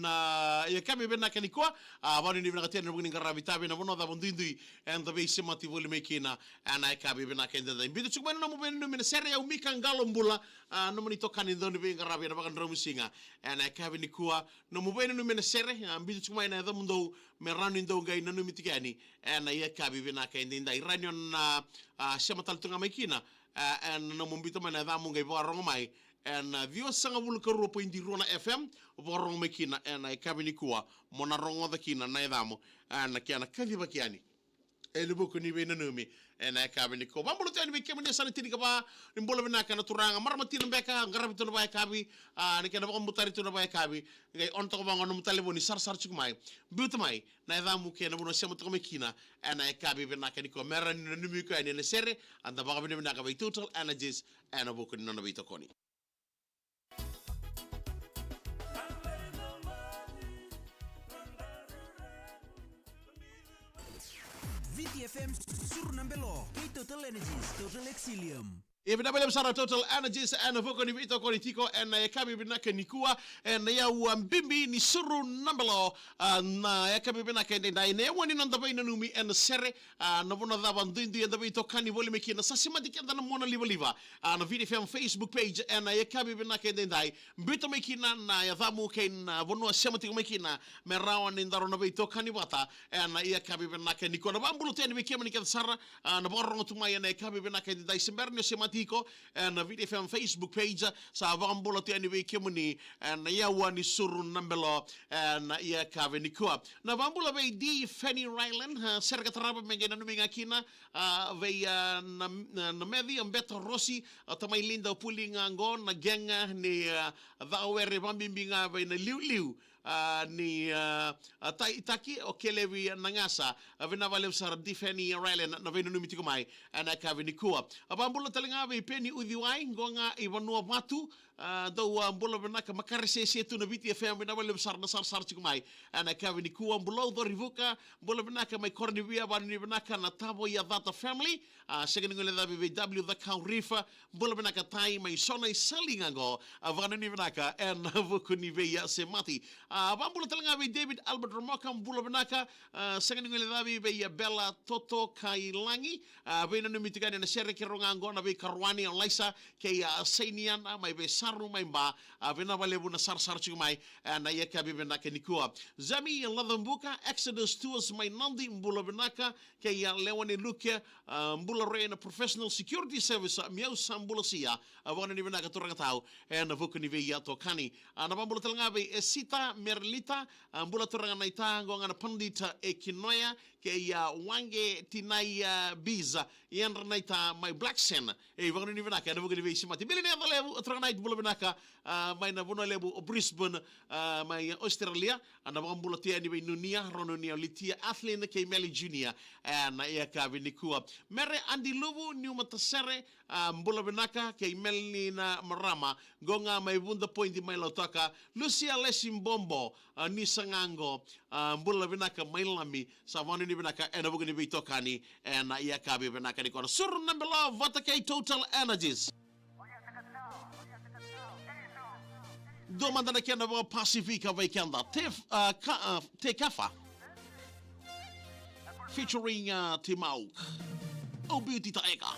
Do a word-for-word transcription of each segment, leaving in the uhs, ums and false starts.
Na yakavi vinaka nikua, a, vanuinui vinaka tiko ena vuku ni qaravi tavi ena vanua cava duidui eda veisemati voli mai kina ena yakavi vinaka edaidai. Biuta tiko mai na nomu veinanumi ena sere, o Mika Qalobula, a, nomuni itokani dau ni veiqaravi ena vakadromusiga ena yakavi nikua. Nomu veinanumi ena sere, a, biuta tiko mai na yacamudou me rawa ni dou qai nanumi tiko yani ena yakavi vinaka edaidai. Rawa ni o na, a, sema tale tu ga mai kina, a, ena nomu biuta mai na yacamu qai vakarogo mai ena ciwasagavulu ka rua poidi rua na F M, vakarogo mai kina ena yakavi nikua, mo na rogoca kina na yacamu ena kena kacivaki yani ena vuku ni veinanumi ena yakavi nikua. Vakabula tu yani vei kemuni sa na tinikava, ni bula vinaka na turaga, marama tina beka, qaravi tu na vakayakavi, a, ni kena vakabutari tu na vakayakavi, qai on toka vaqo nomu talevoni, sarasara tiko mai, biuta mai na yacamu kei na vanua sema toka mai kina ena yakavi vinaka nikua, me rawa ni nanumi iko yani ena sere, eda vakavinavinaka vei Total Energies ena vuku ni nona veitokoni. Viti F M, suru na belo, kei Total Energies, Total Excellium. E vinaka vakalevu sara Total Energies ena vuku ni veitokoni tiko ena yakavi vinaka nikua, ena yau, a, bibi ni suru na belo, a, na yakavi vinaka edaidai, na yawa ni noda veinanumi ena sere, a, na vanua cava duidui eda veitokani voli mai kina, sa semati keda na mona livaliva, a, na Viti F M Facebook page ena yakavi vinaka edaidai. Biuta mai kina na yacamu kei na vanua sema tiko mai kina, me rawa ni daru na veitokani vata ena yakavi vinaka nikua. Na vakabula tu yani vei kemuni kece sara, a, na vakarorogo tu mai ena yakavi vinaka edaidai, se bera ni o semati iko ena Viti F M Facebook page, sa vakabula tu yani vei kemuni ena yawa ni suru na belo ena yakavi nikua. Na vakabula vei D Fanny Ryland, a, sere ka tarava me qai nanumi ga kina, a, vei, a, na, na, na Meci, a, Beta Rosi, a, tamai Lida, o Puli ga qo, na gang, a, ni, a, Cakawere, vakabibi ga vei na liuliu, a, ni, a, a, tai Itaki, o Kelevi Nagasa, a, vinaka vakalevu sara D Fanny Ryland na veinanumi tiko mai ena yakavi nikua. A, vakabula tale ga vei Peni Uciwai, qo ga i Vanuavatu, a, dou, a, bula vinaka, makare sese tu na Viti F M, vinaka vakalevu sara na sarasara tiko mai ena yakavi nikua. Bulou Corivuka, bula vinaka mai Koronivia, vanuinui vinaka na Tavo Yacata family, a, sega ni guilecavi vei W Cakau Rifa, bula vinaka Tai mai Sona i Saliga qo, a, vanuinui vinaka ena vuku ni veisemati. A, vakabula tale ga vei David Albert Ramoka, bula vinaka, a, sega ni guilecavi vei, a, Bela Toto Kailagi, a, veinanumi tiko yani ena sere, keirau ga qo na veikaruani, o Laisa kei, a, Sainiana mai Vesaru mai Ba, a, vinaka vakalevu na sarasara tiko mai ena yakavi vinaka nikua. Zami Lacabuka, Exodus Tours mai Nadi, bula vinaka, kei, a, Leone Luke, a, bula re na Professional Security Service, a, miau sa bula sia, a, vanuinui vinaka turaga tau ena vuku ni veitokani. A, na vakabula tale ga vei Esita Merlita, a, bula turaga naita, qo ga na Pandita e Kinoya, kei, a, Waqe Tinai, a, Biza, yadra naita mai Black Sand. E, vanuinui vinaka ena vuku ni veisemati. Bili ni yaco levu, a, turaga naita, bula vinaka, a, mai na vanua levu o Brisbane, a, mai Australia. A, na vakabula tu yani vei Nunia, Ro Nunia, o Litia, Athlin kei Meli Junior ena yakavi nikua. Mere Adi Luvu, Niu Matasere, a, bula vinaka, kei Meli na marama, qo ga mai Vuda Poidi mai Lautoka, Lucia Lesi Bobo, a, ni sa ga qo, a, bula vinaka mai Lami, sa vanuinui vinaka ena vuku ni veitokani ena yakavi vinaka nikua. Suru na belo vata kei Total Energies. Dua mada na kena vaka-Pasifika vei keda. Te, a, ka, a, Te Kafa. Featuring, a, Timauk. O Beauty Taeka.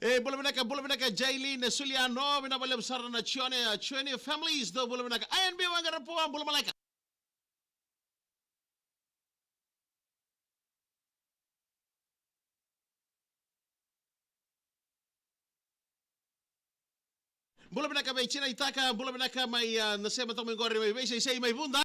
E, bula vinaka, bula vinaka, Jaili, ne Suliano, vinaka vakalevu sara na Chione, a Chione families, dou bula vinaka, I N B Wangarapo, bula maleka. Bula vinaka vei Tina Itaka, bula vinaka mai, a, na sema toka mai qori mai veiseisei mai Vuda.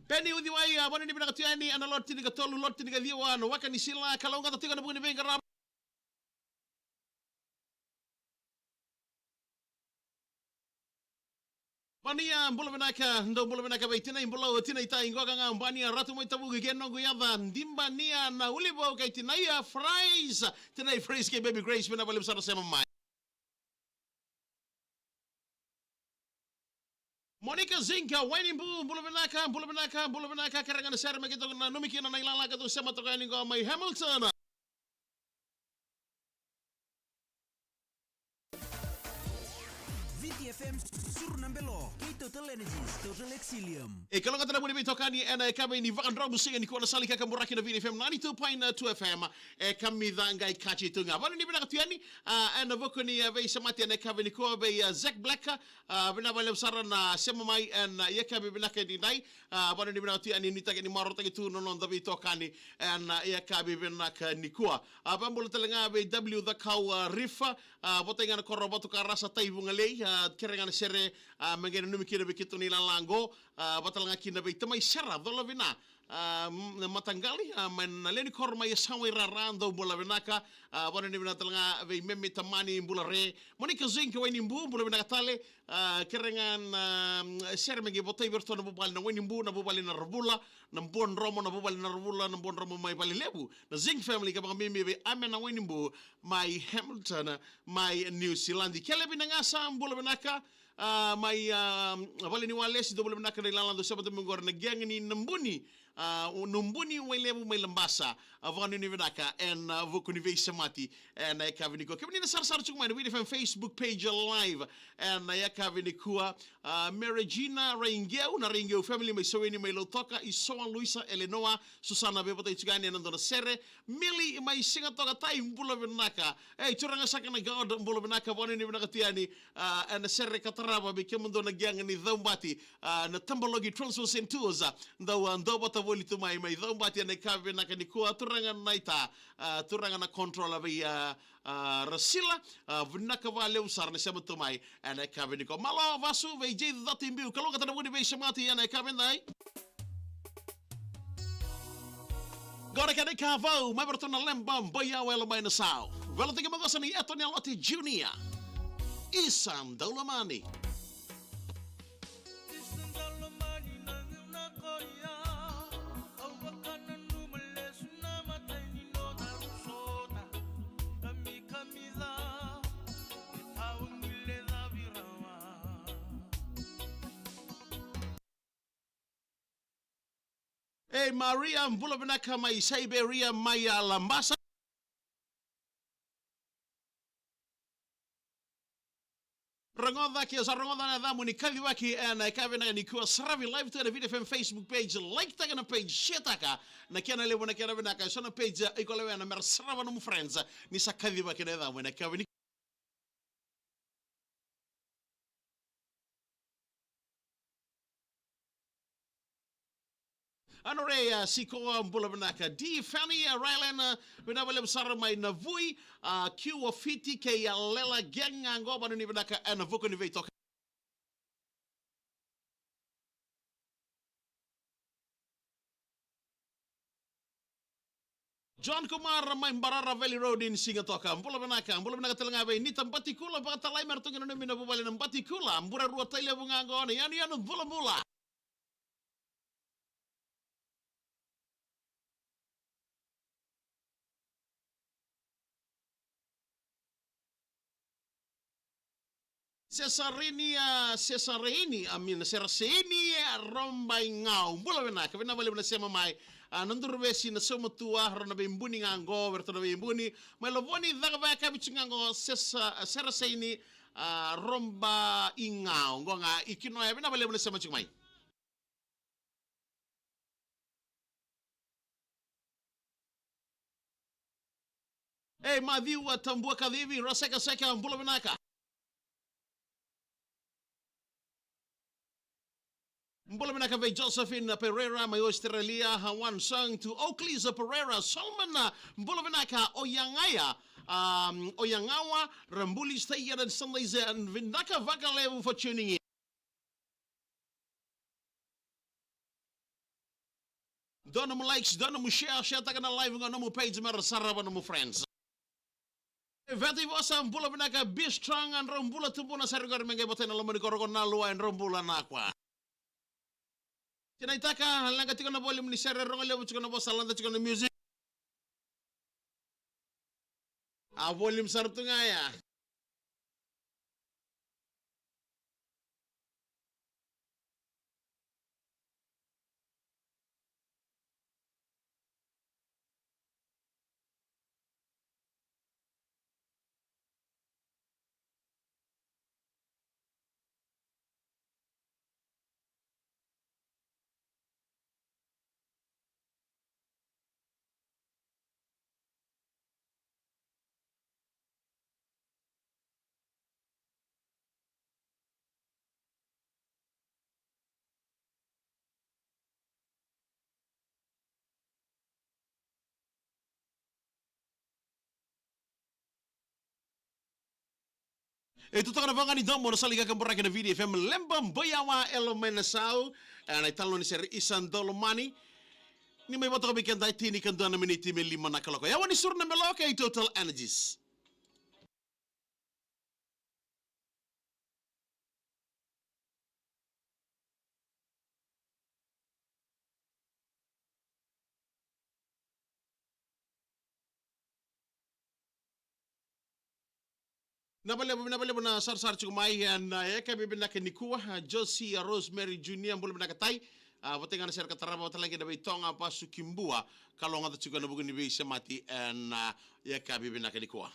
Peni Uciwai, a, vanua ni vinaka tu yani, ena lot tinikatolu, lot tinikaciwa, na waka ni sila, kalougata tiko na vuku ni veiqaravi. Bania, bula vinaka, dou bula vinaka vei Tina i Bulau, Tina i Tai, qoka ga, Bania, Ratu mai Tavuki, ke noqu yaca, Dibania, na Ulivou, kei Tina i Fries, Tina i Fries, kei Baby Grace, vinaka vakalevu sara sema mai. Monica Zinka, Wainibu, bula vinaka, bula vinaka, bula vinaka, kere ga na sere me keitou nanumi kina na ilala keitou sema toka yani qo mai Hamilton. Viti F M, Suru na Belo, kei Total Energies, Total Exilium. E kalougata na vuni veitokani ena yakavi ni vakadromu siga nikua na sala ni kakaburaki na Viti F M ninety-two point two F M. E kamica qai kaci tu ga. Vanua ni vinaka tu yani, a, ena vuku ni, a, veisemati ena yakavi nikua vei, a, Zack Black, a, vinaka vakalevu sara na sema mai ena, a, yakavi vinaka ni dai. A, vanua ni vinaka tu yani, nuitaki ni marautaki tu na noda veitokani ena, a, yakavi vinaka nikua. A, vakabula tale ga vei W Cakau, a, Rifa, a, vota i ga na koro Vatukarasa, Tai Vugalei, a, kere ga na sere, a, me qai nanumi kina vei keitou na ilala qo, a, vata tale ga kina vei Tamai Sera, Colovina, a, m-, na mataqali, a, mai na lewe ni koro mai Yasawa i Rara, dou bula vinaka, a, vanua ni vinaka tale ga vei Meme Tamani, bula re, Monica Zink, Wainibu, bula vinaka tale, a, kere ga na, mm, sere me qai votai vei iratou na vuvale na Wainibu, na vuvale na Ravula, na Buadromo, na vuvale na Ravula, na Buadromo mai Valelevu, na Zink family ka vakabibi vei Ame na Wainibu, mai Hamilton, mai New Zealand. Kele Vinagasa, bula vinaka, a, mai, a, vale ni Walesi, dou bula vinaka na ilala dou sema tu mai qori na gang ni Nabuni, a, Nabuni Wailevu mai Labasa, a, vakanuinui vinaka, ena, a, vuku ni veisemati, ena, a, yakavi nikua. Kemuni na sarasara tiko mai na Viti F M Facebook page live, ena, a, yakavi nikua, a, Mary Gina Raigeu, na Raigeu family mai Saweni mai Lautoka, Isoa, Luisa, Elenoa, Susana, veivotai tiko yani ena dua na sere, Mili mai Sigatoka, Tai, bula vinaka. Ei, turaga saka na God, bula vinaka, vakanuinui vinaka tu yani, a, ena sere ka tarava vei kemudou na gang ni Caubati, a, na Tabalogi Transfers and Tours, a, dau, a, dau vata voli tu mai, mai Caubati ena yakavi vinaka nikua, turaga na ita, a, turaga na controller vei, a, a, Rasila, a, vinaka vakalevu sara na sema tu mai ena yakavi nikua. Malo vasu vei Jay Cati Biu, kalougata na vuni veisemati ena yakavi dai. Qori kena ikavau, mai vei ratou na Leba, Boya, Wela mai na Sau. Vela tiki moqosa ni Etoni Aloti Junior. Isa Daulomani. Ei, Maria, bula vinaka mai Siberia, mai, a, Labasa. Rogoca ke sa rogoca na yacamu ni kacivaki ena yakavi vinaka nikua, saravi live tu ena Viti F M Facebook page, like taka na page, share taka na kena levu na kena vinaka, e so na page, a, iko lewena mera sarava nomu friends, ni sa kacivaki na yacamu ena yakavi ni Anorea Sikoa, bula vinaka. D Fanny, a, Rylan, a, vinaka vakalevu sara mai Navui, a, Q of Fiti, kei a Lela Gang, a, qo vakanuinui vinaka ena vuku ni veitoka. John Kumar mai Mbarara Valley Road in Sigatoka. Bula vinaka, bula vinaka tale ga vei Nita Batikula, vakatalai me ratou qai nanumi na vuvale na Batikula, Burerua, Tailevu ga qo, na yanuyanu bulabula. Sesarini, a, Sesarini, I mean, Seraseini, a, Robaigau. Bula vinaka, vinaka vakalevu na sema mai. A, na Duruvesi, na Saumatua, rau na veibuni ga qo, vei ratou na veibuni. Mai Lovoni, caka vakayakavi tiko ga qo, Sesa-, Seraseini, a, Robaigau. Qo ga, i Kinoya, vinaka vakalevu na sema tiko mai. Ei, Maciu a Tabua Kacivi, Raseka Seka, bula vinaka. Bula vinaka vei Josephine Pereira mai Australia, Hawan Sang to Oakley's Pereira, Solomon, bula vinaka, o Yangaya, um, o Yangawa, Rambuli Stayana Sundays, and vinaka vakalevu for tuning in. Dua nomu likes, dua nomu share, share taka na live qo nomu page me ra sarava nomu friends. Veta i vosa, bula vinaka, be strong, a drau bula tubuna sara qori me qai vata na loma ni koro ko na lua, e drau bula na kwa. Tinaitaka, laga tiko na volume ni sere, rogo levu tiko na vosa, lada tiko na music. A volume sara tu ga ya. E tu toka na vaqa ni domo na sala i kakaburaki na V D F M, Leba Boyawa, Elo mai na sau, e, na italanoa ni sere Isa Dolomani. Ni mai vatoka vei keda e tini ka dua na miniti me lima na kaloko. Yawa ni suru na melo kei Total Energies. Vinaka vakalevu, vinaka vakalevu na sarasara tiko mai, e, na yakavi vinaka nikua, a, Josie, a, Rosemary Junior, bula vinaka tai, a, vata ga na sere ka tarava, vata lagi na vei Toga, Vasu, Kibua, ka loga tiko na vuku ni veisemati, e, na yakavi vinaka nikua.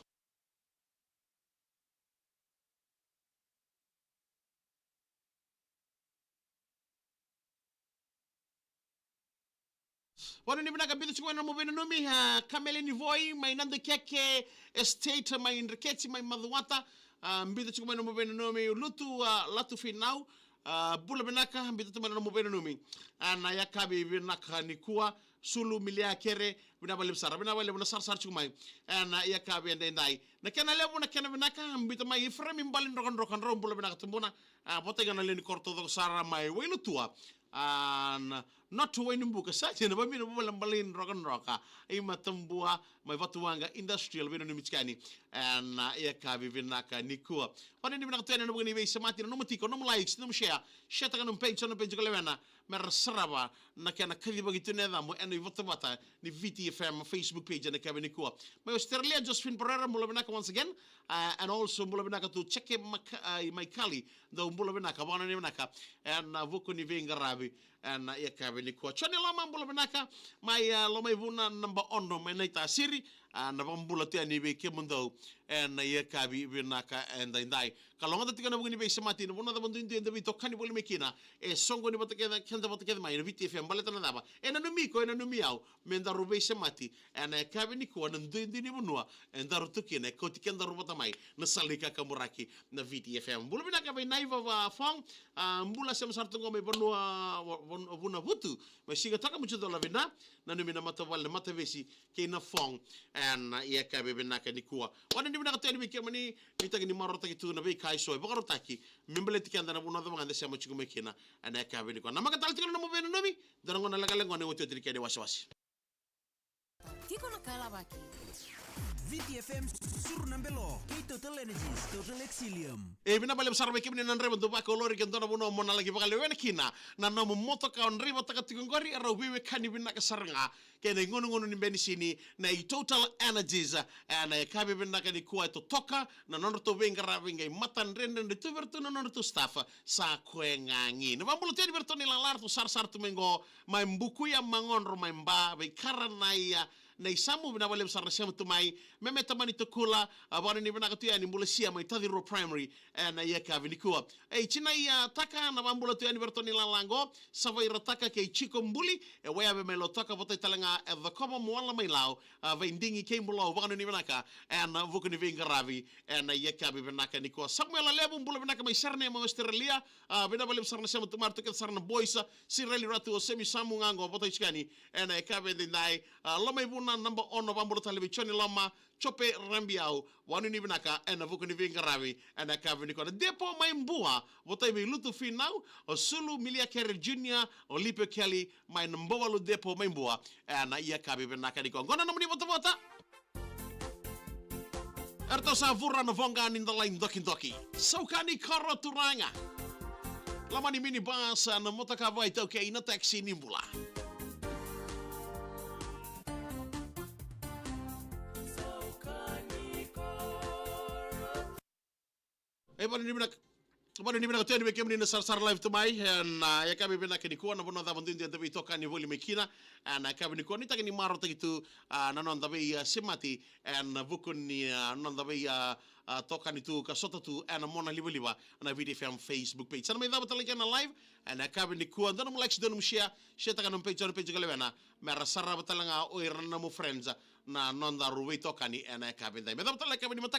Vanuinui vinaka, biuta tiko mai na nomu veinanumi, a, Kamele ni Voi mai Nadakeke Estate, mai Dreketi, mai Macuata, a, biuta tiko mai na nomu veinanumi, Lutu, a, Latu Finau, a, bula vinaka, biuta tiko mai na nomu veinanumi. A, na yakavi vinaka nikua, Sulu Milia Kere, vinaka vakalevu sara, vinaka vakalevu na sarasara tiko mai. E, na yakavi edaidai. Na kena levu, na kena vinaka, biuta mai Iferemi Bali Drokadroka, drau bula vinaka tubuna. A, vata ga na lewe ni koro taucoko sara mai Wailutua. A, na, not Wainibuka, sa dina, vamina vale Bali Drokadroka. I Matabua, mai Vatuwaqa Industrial, veinanumi tiko yani. E, na yakavi vinaka nikua. Vanuinui vinaka tu yani na vuku ni veisemati, na nomu tiko, nomu likes, nomu share. Share taka nomu page, nomu page ko lewena. Me ra sarava na kena kacivaki tu na yacamu ena ivatavata ni V T F M Facebook page ena yakavi nikua. Mai Australia, Josephine Pereira, bula vinaka once again. Uh, and also, bula vinaka tu Cheke Maka-, uh, Maikali, dau bula vinaka, vanuinui vinaka. Ena, uh, vuku ni veiqaravi ena, uh, yakavi nikua. Johnny Loma, bula vinaka. Mai, uh, Lomaivuna, naba ono, mai Naitasiri. Uh, na vakabula tu yani vei kemudou ena, uh, yakavi vinaka edaidai. Ka loga tiko na vuku ni veisemati, na vanua cava duidui eda veitokani voli mai kina. E soqoni vata kece, keda vata kece mai na V T F M, baleta na cava? E nanumi iko, e nanumi au, me daru veisemati ena yakavi nikua, na duidui ni vanua e daru tu kina, e kauti kedaru vata mai na sala ni kakaburaki na V T F M. Bula vinaka vei Naiva Vafong, a, bula sema sara tu qo mai vanua, va-, va-, Vunavutu, mai Sigatoka, Mutsucola, vina, nanumi na matavuvale, na matavesi, kei na Fong, ena yakavi vinaka nikua. Vanuinui vinaka tu yani vei kemuni, nuitaki ni marautaki tu na veika eso e vakarautaki me baleti keda na vanua cava ga eda sema tiko mai kina ena yakavi nikua. Namaka tale tiko na nomu veinanumi, dua na gauna lekaleka qo na iotioti ni kena iwasewase. Tiko na ka lavaki. V T F M, Suru na Belo, kei Total Energies, Total Excellium. E vinaka vakalevu sara vei kemuni na draiva, dou vakolori ke dua na vanua mo na laki vakalewena kina na nomu motoka o draivataka tiko qori, e rau veiwekani vinaka sara ga kei na igonogonu ni benisini, na i Total Energies, ena yakavi vinaka nikua e totoka na nodratou veiqaravi, qai matadredredre tu vei iratou na nodratou staff, sa koya ga qi. Na vakabula tu yani vei iratou na ilala, ratou sarasara tu mai qo, mai Bukuya, Magodro, mai Ba, vei Karanaia, Na isamu, vinaka vakalevu sara na sema tu mai. Meme Tamani Tokula, a, vakanuinui vinaka tu yani, bula sia mai Taci Road Primary, ena yakavi nikua. E, Jinai, a, Taka, na vakabula tu yani vei ratou ni lala qo, Savaira Taka kei Jiko Buli, e, Waiyabe mai Lautoka, vata tale ga, e, Cokoma Moala mai Lau, a, Vaidigi kei Bulou, vakanuinui vinaka, ena vuku ni veiqaravi, ena yakavi vinaka nikua. Samuela Levu, bula vinaka mai Sydney mai Australia, a, vinaka vakalevu sara na sema tu mai, ratou kece sara na boys, a, Sireli Ratu, o Semi Samu ga qo, vata tiko yani, ena yakavi edaidai, a, Lomaivuna, naba ono, vakabula tale vei Joni Loma, Jope Rabiau, vakanuinui vinaka, ena vuku ni veiqaravi, ena yakavi nikua. Na Depo mai Bua, vata vei Lutu Finau, o Sulu, Milia Carey Junior, o Lipe Kelly, mai na Bowalu Depo mai Bua, ena yakavi vinaka nikua. Qo na nomuni votavota. Eratou sa vura na voqa ni dalai dokidoki. Saukani koro turaga. Loma ni minibus, na motoka vakaitaukei, na taxi ni bula. E, vakanuinui vinaka, vakanuinui vinaka tu yani vei kemuni na sarasara live tu mai ena, a, yakavi vinaka nikua. Na vanua cava duidui eda veitokani voli mai kina ena, a, yakavi nikua, nuitaki ni marautaki tu, a, na noda vei, a, semati ena, a, vuku ni, a, noda vei, a, a, tokani tu ka sota tu ena mona livaliva na Viti F M Facebook page. Sa na mai cava tale ga na live ena, a, yakavi nikua, dua nomu likes, dua nomu share, share taka nomu page, nomu page ka lewena, me ra sarava tale ga o ira na nomu friends na nodaru veitokani ena, a, yakavi edaidai. Me cava tale na yakavi ni mataka.